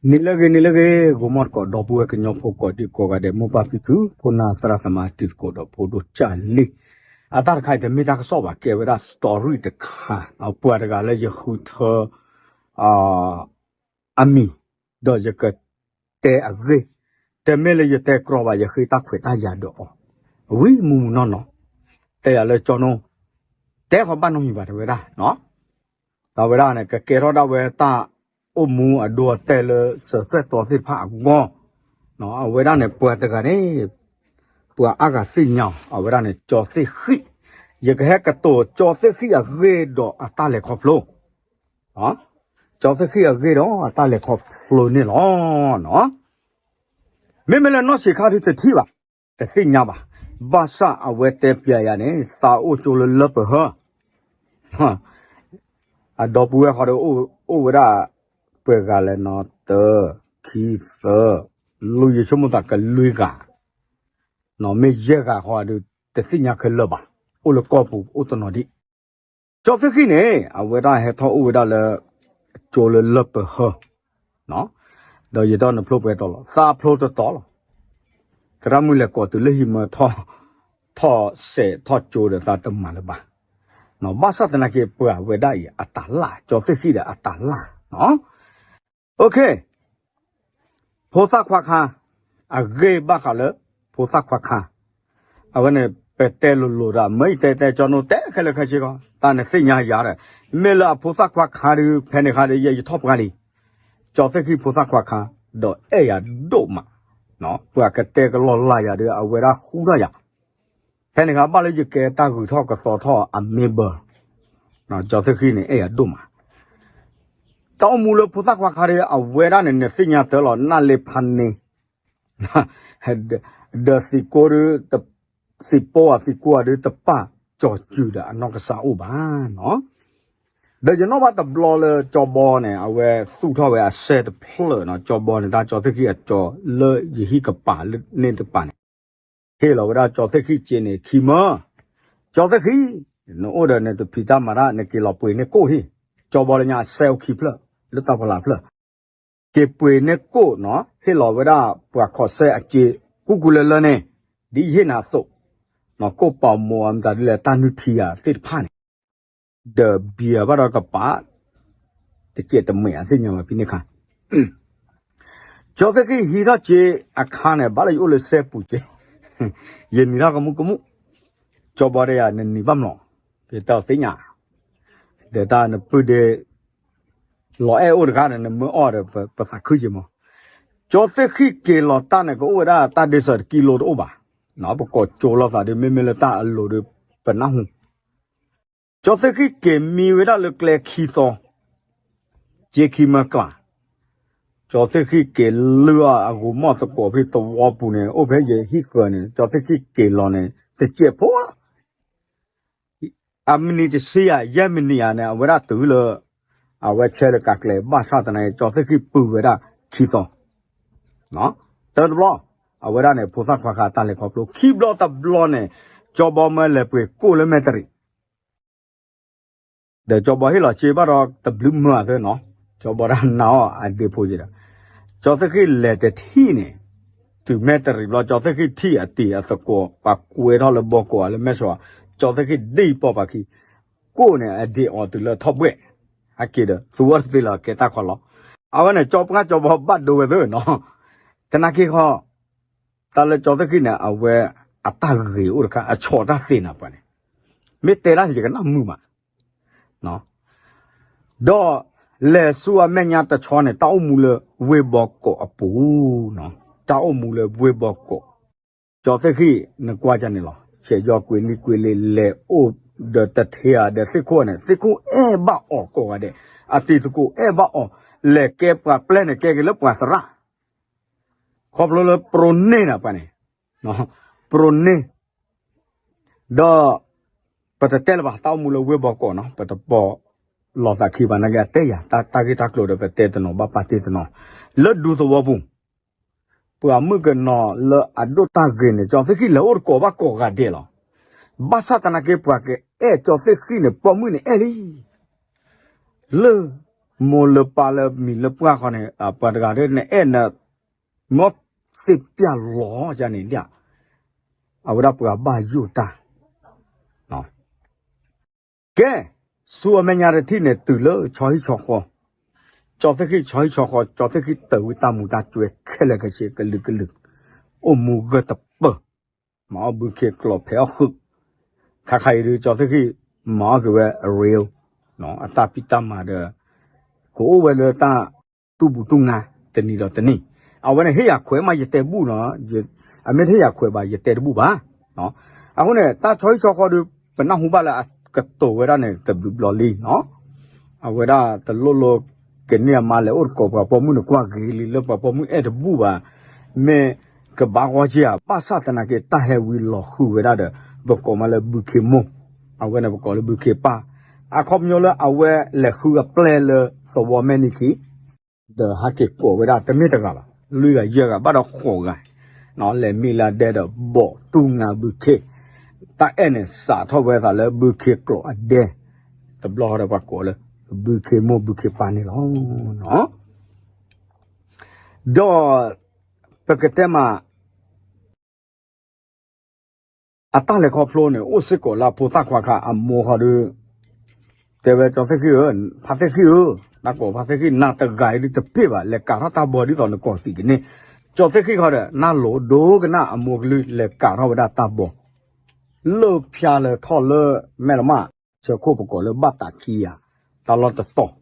နံၤလၢအဂ့ၤ နံၤလၢအဂ့ၤ ဂီၤမီၢ်သကိး ဒီပုၢ်ဝဲၢ်ကညီဖိကိးဒံကိးဂၤဒဲး မိၢ်ပၢ်ဖံဖု ဖိနၢ်သရၣ်သမါ တံၤသကိးဒီးဖိဒိၣ်ကၢ်လံၤ, အတၢ်တခါအံၤတမ့ၢ်တၢ်ကစီၣ်ဘၣ် ကဲဝဲဒၣ် story တခါ, ပှၤတဂၤလၢယဃုထၢ အမံၤ, ဒီးယကတဲအဂ့ၢ်, တမ့ၢ်လၢယတဲကြီဘၣ် ယဃ့တၢ်ခွဲးတၢ်ယာ်ဒီးအီၤ, ဝံၤမုၢ်မုၢ်နီၢ်နီၢ်, တဲယၤလၢကၠီနိ, တဲဃီၤဘၣ်နီတမံၤဘၣ် တဲဝဲဒၣ်, ဒီးဝဲဒၣ်န့ၣ် ကကဲထီၣ်ဒၣ်ဝဲတၢ်အိၣ်မူအဒိအတဲာ်လၢစၢၤသွဲၣ်သီသ့ၣ်တဖၣ်အဂီၢ်, အဝဲဒၣ်န့ၣ် ပှၤတဂၤန့ၣ် ပှၤအါဂၤသ့ၣ်ညါအီၤ အဝဲဒၣ်န့ၣ် ကၠီသ့ၣ်ဃံၣ်, ယကဟဲကတိၤကၠီသ့ၣ်ဃံၣ်အဂ့ၢ်ဒီးအတၢ်လဲၤခီဖျိ, ကၠီသ့ၣ်ဃံၣ်အဂ့ၢ်ဒီးအတၢ်လဲၤခီဖျိန့ၣ်လီၤ. မ့မ့ၢ်လၢနီၢ်ဆံးခါဒုးတထံၣ်ဘၣ်, တသ့ၣ်ညါဘၣ်, ဘၣ်ဆၣ်အဝဲတဲပျဲယၤန့ၣ် သးအိၣ်ကၠိလၢလၢပဟၢ အဒီပုၢ်ဝဲၢ်ဃီဒီး အိၣ်ဝဲဒၣ် ပှဲၤဂၤလဲၣ်နီၤ တၢ ခံ သၢ လွံၢ် ယဆိကမိၣ်သးကလွံၢ်ဂၤ, မ့ၢ်ယဲၢ်ဂၤဃီဒီး တသ့ၣ်ညါခဲလၢာ်ဘၣ်, အိၣ်လၢကီၢ်ပူၤအိၣ်တနီၤဒံး, ကၠီသ့ၣ်ဃံၣ်န့ၣ် အဝဲဒၣ်ဟဲထီၣ်အိၣ်ဝဲဒၣ်လၢ ကၠိလၢလၢပဟၢ ဒီးယတီၢ်နဖျိပှဲၤတီၤလီၤ သးဖျိတတီၤလီၤ, သရၣ်မုၣ်လဲၤကိးတုၤလၢဟံၣ်မၢ ထီၣ်စဲးထီၣ်ကၠိဒီးသးတမၤလၢၤဘၣ်, ဘၣ်ဆၣ်သနာ်က့ ပှၤဝဲဒၣ်အံၤအတၢ်လၢ် ကၠီသ့ၣ်ဃံၣ်ဒီးအတၢ်လၢ်, OK, ဖိသၣ်ခွါခါ, အဂ့ၢ်ဘၣ်ဃးလၢ ဖိသၣ်ခွါခါ, အဝဲန့ၣ် ပတဲလိၤလိၤဒီး မ့ၢ်ယတဲတဲကၠီနိတဲခဲလၢာ်ခဲဆ့ကီး တၢ်နသ့ၣ်ညါယၤဒီး, မ့ၢ်လၢအဖိသၣ်ခွါခါဒီး ဖဲန့ၣ်ခါဒီး ယဲယထီၣ်ပှၢ်လံ, ကၠီသ့ၣ်ဃံၣ်ဖိသၣ်ခွါခါ, ဒီးအဲၣ်ယၤဒိၣ်မး, ပှၤကတဲကလီၢ်လၢ်ယၤဒီး အဝဲဒၣ်ဃူထီၣ်ယၤ, ဖဲန့ၣ်ခါဘၣ်လၢယကဲတၢ်ဂုၤထီၣ်ကသီထီၣ်အမ့ၢ်ဘၢ, ကၠီသ့ၣ်ဃံၣ်န့ၣ် အဲၣ်ယၤဒိၣ်မး, တၢ်အိၣ်မူလၢဖိသၣ်ခွါခါဒီး အဝဲဒၣ်န့ၣ် နသ့ၣ်ညါတၢ်လီၤ နၢ်လ့ဖးန့ၣ် ဒီးသံးကိဒီး, သံးပိအသံးကိအီၤဒီး တပာ်ကၠီၤစုၤဒီးအနီၢ်ကစၢ်အိၣ်ဘၣ်, ဒီးယနီၣ်ဘၣ်တဘျီလၢကၠီဘီန့ၣ် အဝဲသူၣ်ထီၣ်ဝဲအစဲတဖျၢၣ်နီၤ, ကၠီဘီန့ၣ် တၢ်ကၠီသ့ၣ်ဃံၣ်အကၠီလၢယဟံၣ်ကပၤလၢန့ၣ်တပၤန့ၣ်, ဟ့ၣ်လီၤဝဲဒၣ်ကၠီသ့ၣ်ဃံၣ်စ့န့ၣ် ခံမၢ, ကၠီသ့ၣ်ဃံၣ်, နအိၣ်ဒီးနတဖံးတၢ်မၤတၢ် နက့ၤလီၤပှ့ၤန့ၢ်ကိၣ်ဟံၣ်, ကၠီဘီလၢညါအစဲအိၣ်ခံဖျၢၣ်, လၢတၢ်ဖီလာ်ဖျၢၣ် က့ၤပှ့ၤန့ၢ်ကိၣ်နီၤ, ဟ့ၣ်လီၤဝဲဒၣ်ပှၤခီၣ်စဲအစ့ ကူကူလၢလၢန့ၣ်, ဒ်ယဟ့ၣ်နၤအသိး, ကိၣ်ပာ်မိၢ်အမတၤဒ်လဲၣ် တၢ်နုၢ်ထံယၤသ့ၣ်တဖၣ်န့ၣ်, ဒီးဘံအဘၣ်ဒီးကပၤ, တစဲးတမဲာ်အသ့ၣ်ညါလီၤဖဲန့ၣ်ခါ ကၠီသ့ၣ်ဃံၣ်ဟံးထီၣ်စ့အခါန့ၣ် ဘၣ်လၢယအိၣ်လၢစဲပူၤစ့, ယနံၤထီၣ်ကမူကမူ, ကၠီဘီဒီးယၤ နနံၤဘၣ်မလီၤ, ယတၢ်သ့ၣ်ညါ, ဒီးတၢ်နပုၢ်ဒ့ လီၤအဲၣ်အိၣ်တခါန့ၣ် နမၢအီၣ်ဒီး ပသးခုက့ၤမး, ကၠီသ့ၣ်ဃံၣ်က့ၤလီၤတၢ်န့ၣ် ကအိၣ်ဝဲဒၣ်တၢ်ဒ့စၢၤတကံလိတအိၣ်ဘၣ်, ပကိးကၠိလိာ်သးဒီး မ့မ့ၢ်လၢတၢ်အလိၤဒီး ပနၢ်ဟူ ကၠီသ့ၣ်ဃံၣ်က့ၤမံဝဲဒၣ်လၢကျဲခံသီ, စ့ခံမၢကျါ, ကၠီသ့ၣ်ဃံၣ်က့ၤလုၢ်အီၣ်အဂိၤမီၢ်သကိးဖဲသဝီပူၤန့ၣ် အိၣ်ဖဲယဟံၣ်ဃၢၤန့ၣ် ကၠီသ့ၣ်ဃံၣ်က့ၤလီၤန့ၣ် တစဲးဖိလီၤ, အမံးနံးတဆံယၤ ယဲၢ်မံးနံးယၤန့ၣ် အဝဲဒၣ်တုၤလၢ အဝဲဆဲးလၢကးကျဲ ဘၣ်ဆၣ်သနာ်က့ ကၠီသ့ၣ်ဃံၣ်ပုၢ်ဝဲဒၣ်ခံသီ, တၢတဘျီ, အဝဲဒၣ်န့ၣ် ဖိသၣ်ခွါခါတၢ်လဲၤခီဖျိ ခံဘျီတဘျီန့ၣ် ကၠီဘီမၢလဲၤပှ့ၤကိၣ်လၢမဲၢ်တရံး ဒီးကၠီဘီဟ့ၣ်လီၤစ့ဘၣ်ဒီးတဘျုးမၢအသၢနီၤ, ကၠီဘီဒၣ်နာ်အီၤအဒ့ဖိယဲဒီး, ကၠီသ့ၣ်ဃံၣ်လဲၤတထံၣ်န့ၣ်, တုၤမဲၢ်တရံးဘျီ ကၠီသ့ၣ်ဃံၣ်ထံၣ်အတံၤအသကိး ပှၤကွဲထီၣ်လၢဘီကိးအလၢမဲၢ်ဆီး, ကၠီသ့ၣ်ဃံၣ်ဒ့ၣ်ပိာ်ပာ်ခံ, ကိၣ်န့ၣ် အဒ့ၣ်အီၤတုၤလၢထီၣ်ဘှဲၣ်, ဟဲက့ၤဒီး သူဝဲတသ့လီၤကဲတၢ်ခီလီၤ, အဝဲန့ၣ် ကၠီပှၢ်ကၠီဘီဘၣ်ဒိဝဲသ့နီၤ, သနာ်က့ဃီ တၢ်လၢကၠီသ့ၣ်ဃံၣ်န့ၣ် အဝဲအတၢ်ဂ့ၤအိၣ်တခါ အဆီၣ်တၢ်သ့ၣ်နၤပှၤန့ၣ်, မ့ၢ်တဲဒၣ်န့ၣ် ယကနၣ်မုာ်မး, ဒီးလဲၤဆူအမဲာ်ညါတဆီန့ၣ် တၢ်အိၣ်မူလၢဝ့ၢ်ဘီကိးအပူၤ, တၢ်အိၣ်မူလၢဝ့ၢ်ဘီကိး, ကၠီသ့ၣ်ဃံၣ် နကွၢ်ကန့ၣ်လီၤ, ဆဲးယီၤကွံာ်လံကွံာ်လံ လဲၤအိၣ်ဒီးတထ့ဧါဒီးသ့ၣ်ခိၣ်န့ၣ် သ့ၣ်ခိၣ်အဲၣ်ဘၣ်အီၤကိးဂၤဒဲး, အတံၤသကိးအဲၣ်ဘၣ်အီၤ, လဲၤကဲပှၤပျဲၢ်န့ၣ် ကဲက့ၤလၢပှၤသရၣ် ခီဖျိလၢပရိန့ၢ်နၤပှၤန့ၣ်, ပရိန့ၢ်, ဒီး ပတတဲလၢၤဘၣ် တၢ်အိၣ်မူလၢဝ့ၢ်ဘီကိးနီၤ ပတပိာ်လီၤသးခံဘၣ် နာ်က့အတဲယၤ တၢ်ဂ့ၢ်တၢ်ကျိၤဒီး ပတဲတနီၤဘၣ်ပာ်တ့ၢ်တနီၤ, လၢဒူသဝီပူၤ ပှၤမုၣ်ကနီၤလၢအဒိၣ်တၢ်ဂ့ၤန့ၣ် ကၠီသ့ၣ်ဃံၣ်လဲၤအိၣ်တကိးဘၣ်ကိးဂၤဒဲးလီၤ. ဘၣ်ဆၣ်သနာ်က့ ပှၤကအဲၣ်ကၠီသ့ၣ်ဃံၣ်န့ၣ် ပိာ်မုၣ်န့ၣ်အဲၣ်လံ လၢ မိၢ်လၢပၢ်လၢမံၤလၢပှၢ်ဃီန့ၣ် ပှၤတဂၤဒီးနအဲၣ်န မ့ၢ်သ့ၣ်ပျၢ်လီၤယန့ၣ်ဒၣ် အဝဲဒၣ်ပှၤဘၣ်ယိၣ်တၢ် ကဲ, ဆူအမဲာ်ညါတထံၣ်န့ၣ် တုၤလၢဆီဟံၣ်ဆီဃီ, ကၠီသ့ၣ်ဃံၣ်ဆီဟံၣ်ဆီဃီ ကၠီသ့ၣ်ဃံၣ်တၢာ်ဝံတၢ်မူၤတၢ်ကွဲခဲလၢာ်ခဲဆ့ ကလုာ်ကလုာ်, အိၣ်မူဂၢၢ်တပၢၢ်, မၤအီၣ်ဘုခ့ကျိာ်ဖဲးအီၣ်ဃုာ်, ခါခါအံၤဒုး ကၠီသ့ၣ်ဃံၣ်မၤအီၣ်က့ၤဝဲအရ့, အတၢ်ဖံးတၢ်မၤဒီး ကအိၣ်ဝဲလၢတၢ်တူၢ်ဘူးတူၢ်ငါ တနံၤဒီးတနံၤ, အဝဲန့ၣ်ဟ့ၣ်ယၤခွဲးမး ယတဲတဘူၣ်နီၤ, အမ့ၢ်တဟ့ၣ်ယၤခွဲးဘၣ် ယတဲတဘူၣ်ဘၣ်. အဃိန့ၣ် တၢ်ဆီဟံၣ်ဆီဃီဒုး ပနၢ်ဟူဘၣ်လၢအကတိၤဝဲဒၣ်န့ၣ် တဘျီဘျီလံနီၤ, အဝဲဒၣ်တလိၣ်လိၣ်ကန့ၢ်အမါလဲၤအိၣ်တကိး ပှၤပိာ်မုၣ်န့ၣ် ကွၢ်ဂ့ၤလံလၢပှၤပိာ်မုၣ်အဲၣ်တဘူၣ်ဘၣ်, မ့ၢ်ကဘၣ်ဂီၢ်က့ၤဧါ, ဘၣ်ဆၣ်သနာ်က့ တၢ်ဟဲဝံၤလီၤဃုာ်ဝဲဒၣ်ဒီး ပကိးမးလၢဘုခ့မိၢ်, အဝဲန့ၣ်ပကိးလၢဘုခ့ပၢ်, အခီပညီလၢအဝဲလဲၤဃုအပျဲၢ်လၢသဝီမဲာ်နံၤခံ ဒီးဟဲက့ၤကိးဝဲဒၣ်တမ့ၢ်တဂၤဘၣ်, လွံၢ်ဂၤယဲၢ်ဂၤ ဘၣ်ဒီးဃိးဂၤ, လဲၤမံလၢအဒဲဒီးဘီၣ်တူၢ်ငါဘုခ့, တၢ်အဲၣ်န့ၣ်စးထီၣ်ဝဲသးလၢဘုခ့ကျိာ်အဒဲ, တဘျီဃီဒီးပှၤကိးလၢ ဘုခ့မိၢ်ဘုခ့ပၢ်န့ၣ်လီၤ. ဒီးပကတဲမး အတၢ်လဲၤခီဖျိန့ၣ် အိၣ်စ့ၢ်ကီးလၢအဖိသၣ်ခွါခါအမိၢ်ဃီဒီး တဲဝဲ ကၠီသ့ၣ်ဃံၣ်ဧၢ, ဖါသ့ၣ်ဃံၣ်ဧၢ, တၢ်ကိးဖါသ့ၣ်ဃံၣ် နၤတဂၤအံၤဒုးတပ့ၢ်ဘၣ်, လဲၤကးထီၣ်တၢ်ဘီဒ်သိးနကိးသံးကန့ၢ်, ကၠီသ့ၣ်ဃံၣ်ဃီဒီး နၢ်လိၤဒိကနၣ်အမိၢ်ကလုၢ် လဲၤကးထီၣ်ဝဲဒၣ်တၢ်ဘီ လၢဖၠါလဲၤထီၣ်လၢ မဲၢ်လမၢ် ဆၢခိၣ်ပကိးလၢဘၣ်တးခံယၤ တၢ်လီၢ်တတီၤ, ကၠီသ့ၣ်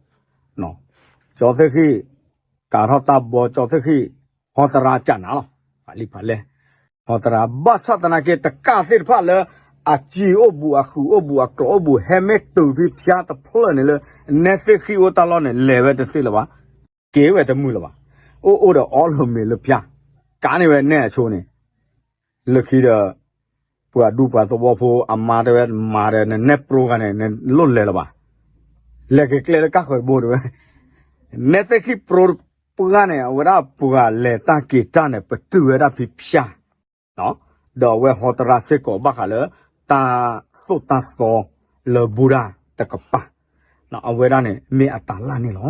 ဃံၣ် ကးထီၣ်တၢ်ဘီ ကၠီသ့ၣ်ဃံၣ် ဟီသရၣ်ကၢ်နၤလီၤ, ဖးလံာ်ဖးလဲၢ်, ဟီသရၣ် ဘၣ်ဆၣ်သနာ်က့ တကၢ်သ့ၣ်တဖၣ်လၢ အစံာ်အိၣ်ဘူး အဃုာ်အိၣ်ဘူး အကျိာ်အိၣ်ဘူး ဟဲမ့ၢ်တုၤဖဲဖၠါတဖျၢၣ်န့ၣ်လၢ နဲသ့ၣ်ဃံၣ်အိၣ်တၢ်လီၢ်န့ၣ် လဲၤဝဲတသ့လၢၤဘၣ်, က့ၤဝဲတမုာ်လၢၤဘၣ်, အိၣ်အိၣ်ဒီးအီလိၤမ့ၤလၢဖၠါ, ကးန့ၢ်ဝဲနဲအဆိန့ၣ် လၢခံဒီး ပှၤဒူပှၤသဝီဖိအမါတဲဝဲ မၤဒီး နနဲပြိဂၤန့ၣ် နလိၣ်လဲၤလၢၤဘၣ်, လဲၤက့ၤကျဲလၢကၢ်ဃၢၤတဘိတဲဝဲ, နဲသ့ၣ်ဃံၣ်ပြိပှၢ်န့ၣ် အဝဲဒၣ်ပှၤလဲၤတၢ်က့ၤတၢ်န့ၣ် ပတုာ်ဝဲဒၣ်ဖဲဖၠါ, ဒီးအဝဲဟီသရၣ်စ့ၢ်ကီးဘၣ်ဃးလၢ တၢ်သိၣ်တၢ်သီလၢဘူးဒၣ်တကပၤ, အဝဲဒၣ်န့ၣ် မ့ၢ်အတၢ်လၢ်န့ၣ်လီၤ.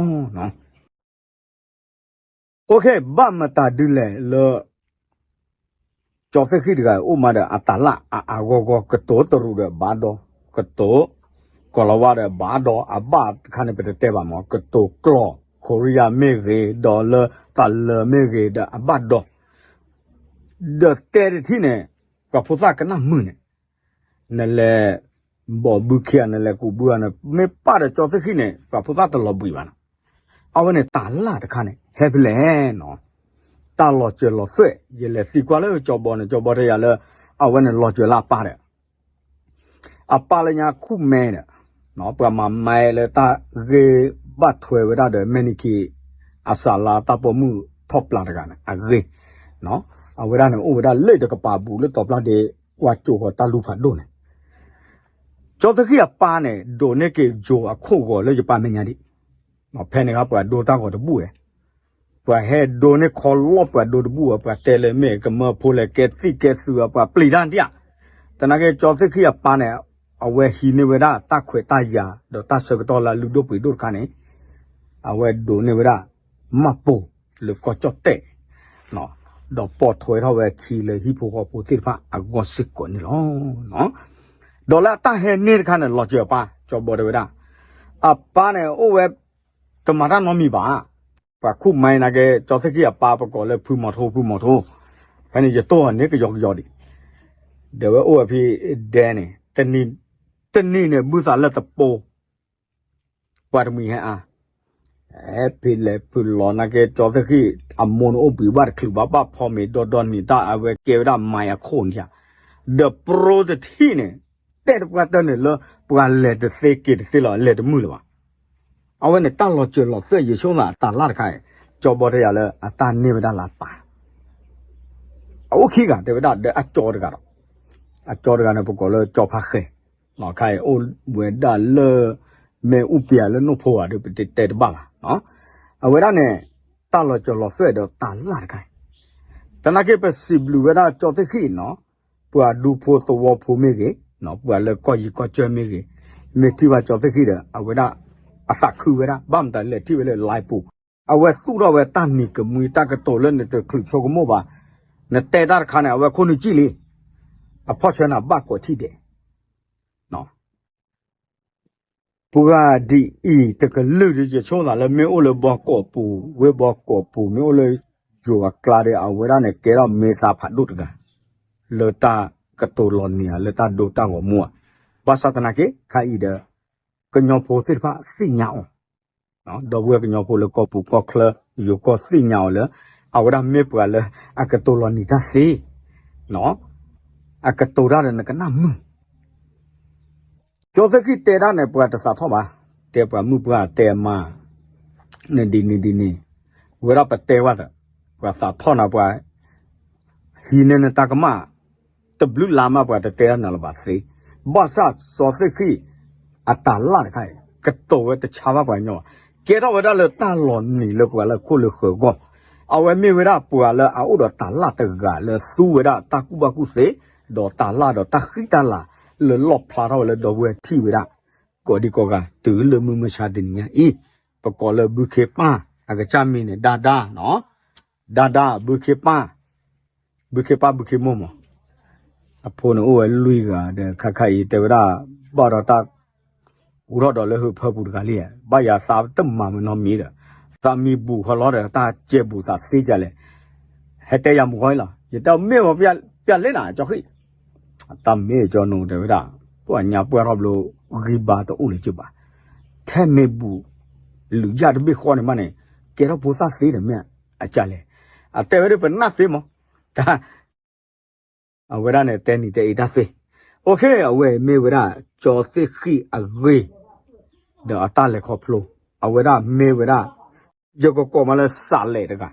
အိၣ်ခ့ ဘၣ်မတၤဒ်လဲၣ်လၢ ကၠီသ့ၣ်ဃံၣ်တဂၤအိၣ်မးဒီးအတၢ်လၢ်အါအါဂီၢ်ဂီၢ် ကတိၤတရူးဒီးဘၣ်ဒီး ကတိၤ ကီၤလၤဝါဒီးဘၣ်ဒီး အဘၣ်တခါန့ၣ် ပတတဲဘၣ်မး ကတိၤကျိာ် ခိရံယါမ့ၢ်ဂ့ၤ ဒီးလၢတၢ်လၢမ့ၢ်ဂ့ၤဒီးအဘၣ်ဒီး ဒီးတဲတထံၣ်န့ၣ် ပှၤဖိသၣ်ကနၣ်မုာ်န့ၣ် နလဲၤ ဘီၣ်ဘုခ့ဧါ နလဲၤကူးဘုဧါန့ၣ် မ့ၢ်ပာ်ဒီးကၠီသ့ၣ်ဃံၣ်န့ၣ် ပှၤဖိသၣ်တလီၤဘှံးဘၣ်နီၤ. အဝဲန့ၣ်တၢ်လၢ်တခါန့ၣ် ဟဲဖဲလဲၣ်နီၤ. တၢ်လီၤစၢၤလီၤသွဲၣ် ယလဲၤသံကွၢ်လၢကၠီဘီန့ၣ် ကၠီဘီတဲယၤလၢ အဝဲန့ၣ်လီၤစၢၤလၢအပၢ်ဒီး အပၢ်လၢညါခူၣ်မဲဒီး ပှၤမၤမဲလၢတၢ်ဂ့ၢ်ဘၣ်ထွဲဝဲဒၣ်ဒီး မဲၢ်နံၤခံ အစးလါတၢ်ပိာ်မုၣ်ထီၣ်ပျၢ်တဂၤန့ၣ် အဂ့ၢ် အဝဲဒၣ်န့ၣ် အိၣ်ဝဲဒၣ်လၢတကပၤဘူးလၢတီၤပျၢ်ဒ့ ကွၢ်ကၠိဃီတၢ်လူၤဖးဒိၣ်န့ၣ် ကၠီသ့ၣ်ဃံၣ်အပၢ်န့ၣ် ဒိးန့ၢ်က့ၤယိၤအခိၣ်ဂီၤလၢယပၢ်မဲာ်ညါဒံး, ဖဲန့ၣ်အခါပှၤဒိတၢ်ဂီၤတဘူၣ်ဝဲ, ပှၤဟဲဒိန့ၢ်ခီလီၢ်ပှၤဒိတဘူၣ်ဝဲ ပှၤတဲလၢမ့ၢ်ကမၢဖိလဲၣ် ကဲသံၣ်ကဲသုးဝဲ ပှၤပျံၤတၢ်ဒံးဧါ. သနာ်က့ကၠီသ့ၣ်ဃံၣ်အပၢ်န့ၣ် အဝဲဟံးန့ၢ်ဝဲဒၣ်တၢ်ခွဲးတၢ်ယာ် ဒီးတၢ်ဆၢကတီၢ်လၢအလုၢ်ဒိၣ်ပှ့ၤဒိၣ်တခါန့ၣ် အဝဲဒိးန့ၢ်ဝဲဒၣ် မၢ်ပိၢ်လၢကီၢ်ကၠီၣ်တဲၣ် ဒီးပိာ်ထွဲထီၣ်ဝဲခံလၢဟံၣ်ဖိဃီဖိသ့ၣ်တဖၣ်အဂီၢ်စ့ၢ်ကီးန့ၣ်လီၤ. ဒီးလၢအတၢ်ဟဲန့ၢ်တခါန့ၣ် လီၤစၢၤအပၢ် ကၠီဘီတဲဝဲဒၣ်, အပၢ်န့ၣ်အိၣ်ဝဲ တမၤတၢ်နီတမံၤဘၣ်. ပှၤခူၣ်မဲနာ်က့ ကၠီသ့ၣ်ဃံၣ်အပၢ်ပကိးလၢဖုမီၤထိ ဖုမီၤထိ, ဖဲန့ၣ်ယတိၢ်အီၤန့ၣ်ကယီကယီဒံး, ဒီးဝဲအိၣ်ဝဲဖဲဒဲန့ၣ် တနံၤန့ၣ် ဘုသးလၢတပိ ပှၤတမှံၤဟဲအါ, ဟဲဖဲလဲၣ်ဖုလီၤနာ်က့ ကၠီသ့ၣ်ဃံၣ်အမိၢ်န့ၣ်အိၣ်ဘှံးဘၣ်တချုးဘၣ် ဘၣ်ဖီမ့ၤဒီဒီနံၤတၢ် အဝဲကဲဝဲဒၣ်မၤအခိၣ်န့ၣ်ဧါ, ဒီးပြိတထံၣ်န့ၣ် တဲတပှၢ်တၢၢ်န့ၣ်လၢ ပှၤလဲၤတသ့က့ၤတသ့လီၤ လဲၤတမုာ်လၢၤဘၣ်. အဝဲန့ၣ်တၢ်လီၤစၢၤလီၤသွဲၣ်ယဆိကမိၣ်အတၢ်လၢ်တခါအံၤ, ကၠီဘီတဲယၤလၢအတၢ်န့ၢ်ဝဲဒၣ်လၢအပၢ် အအိၣ်ခံဂၤတဲဝဲဒၣ်ဒီးအကၠီတဂၤဒီး, အကၠီတဂၤန့ၣ် ပကိးလၢကၠီဖါဃဲ, ခါအံၤအိၣ်ဝဲဒၣ်လၢ မ့ၣ်အူပျဲၤလၢနိၣ်ဖိဂၤဒီး ပတတဲတဘၣ်ဘၣ်. အဝဲဒၣ်န့ၣ် တၢ်လီၤစၢၤလီၤသွဲၣ်ဒီးတၢ်လၢ်တခါအံၤ, သနာ်က့ပစံးဘျုးဝဲဒၣ်ကၠီသ့ၣ်ဃံၣ်နီၤ, ပှၤဒူဖိသဝီဖိမ့ၢ်ဂ့ၤ, ပှၤလၢကီၢ်ယံၤကီၢ်စၢၢ်မ့ၢ်ဂ့ၤ, မ့ၢ်ထံၣ်ဘၣ်ကၠီသ့ၣ်ဃံၣ်ဒီး အဝဲဒၣ် အသးခုဝဲဒၣ် ဘၣ်မတၤလဲၣ်ထံၣ်ဝဲလၢ live ပူၤ, အဝဲသူၣ်ထီၣ်ဝဲတၢ်နံၤကမှံ တၢ်ကတိၤလၢနတချုးဆိကမိၣ်ဘၣ်, နတဲတၢ်တခါန့ၣ် အဝဲခိၣ်နုာ်ကံၣ်လံ, အဖီၣ်ဆၢနၤဘၣ်ကိးထံၣ်ဒဲး ပှၤဒ်အံၤတကလုာ်ဒ် ယဆိကမိၣ်သးလၢ မ့ၢ်အိၣ်လၢဘီကီးပူၤ ဝ့ၢ်ဘီကီးပူၤ မ့ၢ်အိၣ်လၢယိၤအကျါဒီး အဝဲဒၣ်န့ၣ် ကဲထီၣ်မ့ၢ်သးဖးဒိၣ်တဂၤ လၢတၢ်ကတိၤလီၤနံၤဧါ လၢတၢ်ဒိတၢ်ဂီၤမူဧါ, ဘၣ်ဆၣ်သနာ်က့ ခါအံၤဒီး ကညီဖိသ့ၣ်တဖၣ်သ့ၣ်ညါအီၤ, ဒီပုၢ်ဝဲၢ်ကညီဖိလၢကီၢ်ပူၤကီၢ်ချၢ ယိၤကီၢ်သ့ၣ်ညါအီၤလၢ အဝဲဒၣ်မ့ၢ်ပှၤလၢအကတိၤလီၤနံၤတၢ်သ့ အကတိၤတၢ်ဒီးနကနၣ်မုာ်, ကၠီသ့ၣ်ဃံၣ်တဲဒၣ်န့ၣ် ပှၤတသးထီၣ်ဘၣ်, တဲပှၤမုၣ်ပှၢ်တဲအမါ, နဒ်န့ၣ်ဒ်န့ၣ်, ဝဲဒၣ်ပတဲဝဲသး, ပှၤသးထီၣ်နၤပှၤ ဟံးန့ၢ်နတၢ်ကမၣ်, တဘျုးလါမးပှၤတတဲတၢ်နၤလၢၤဘၣ်သ့, ဘၣ်ဆၣ်စီၤသ့ၣ်ဃံၣ် အတၢ်လၢ်တခါအံၤ ကတိၤဝဲတဆါဘၣ်ပှၤကညီဘၣ်, ကဲထီၣ်ဝဲဒၣ်လၢတၢ်လီၤနံၤလၢပှၤလၢခိၣ်လၢဃၢၤအဂီၢ်, အဝဲမ့ၢ်ဝဲဒၣ်ပှၤလၢအအိၣ်ဒီးတၢ်လၢ်တဂၤလၢသူဝဲဒၣ်တၢ်ကူၣ်ဘၣ်ကူၣ်သ့, ဒီးတၢ်လၢ်ဒီးတၢ်ဃံတၢ်လၤ လၢလီၣ်ဖျါထီၣ်ဝဲလၢဒီပုၢ်ဝဲၢ်ထံၣ်ဝဲဒၣ် ကိးဒံကိးဂၤ တုၤလၢမုၢ်မဆါတနံၤညါအံၤ, ပကိးလၢဘုခ့ပၢ် အကစၢ်မံၤန့ၣ် ဒါဒါနီၤ, ဒါဒါ ဘုခ့ပၢ်, ဘုခ့ပၢ် ဘုခ့မိၢ်မး, အဖိန့ၣ်အိၣ်ဝဲလွံၢ်ဂၤဒီး ခါခါအံၤတဲဝဲဒၣ် ဘၣ်ဒီးတၢ် အိၣ်ထီၣ်ဒီးလၢဟုးဖၢပူၤတဂၤလံ, ဘၣ်ယၤသးတမၤမနီမံၤဒီး, သးမံဘူၣ်ခီလီၤဒီး တၢ်ကဲဘူၣ်သးသ့ကလဲၣ်, ဟဲတဲယၤမုၢ်ဃီလီၤ, ယတဲမ့ၢ်ဝဲပျၢ်လ့နၤ ကၠီဃံၣ်, တၢ်မ့ၢ်ကၠီနူတဲဝဲဒၣ်, ပှၤညါပှၢ်ထီၣ်ဘျိ ဂံၢ်ဘါတအိၣ်လၢၤကဘၣ်, ထဲမ့ၢ်ဘူၣ် လုၢ်ယၢ်တဘ့ၣ်ဃီန့ၣ်မးန့ၣ်, ကဲထီၣ်ဖိသၣ်သ့ဒီးမ့ၢ်အကလဲၣ်, အတဲဝဲဒၣ်ပနၢ်သ့မး, တၢ် အဝဲဒၣ်န့ၣ် တဲနံၤတဲအ့တၢ်သ့, အိၣ်ခ့ အဝဲမ့ၢ်ဝဲဒၣ် ကၠီသ့ၣ်ဃံၣ်အဂ့ၢ် ဒီးအတၢ်လဲၤခီဖျိ, အဝဲဒၣ်မ့ၢ်ဝဲဒၣ် ယကကိးမးလၢစးလဲးတဂၤ,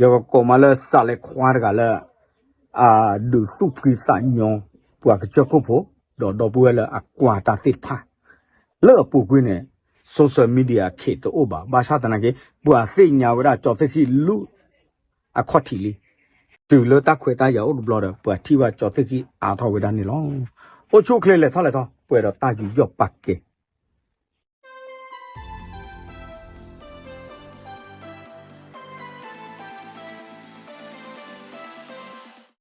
ယကကိးမးလၢစးလဲးခွါတဂၤလၢ အဒုးသူၣ်ဖှံသးညီ ပှၤကစၢၢ်ခိၣ်ဖိ ဒီးဒီပုၢ်ဝဲၢ်လၢအကွၢ်တၢ်သ့ၣ်တဖၣ်, လၢအပူၤကွံာ်န့ၣ် social media ခ့တအိၣ်ဘၣ်, ဘၣ်ဆၣ်သနာ်က့ ပှၤသ့ၣ်ညါဝဲဒၣ်ကၠီသ့ၣ်ဃံၣ်လူ အခီၣ်ထံးလံ, တုၤလၢတၢ်ခွဲးတၢ်ယာ်အိၣ်တဘျီဒီး ပှၤထံၣ်ဘၣ်ကၠီသ့ၣ်ဃံၣ်အါထီၣ်ဝဲဒၣ်န့ၣ်လီၤ. အိၣ်ဆူၣ်အိၣ်ချ့လဲၤထီၣ်လဲၤထီ ပှဲၤဒီးတၢ်ယူးယီၣ်ပာ်ကဲ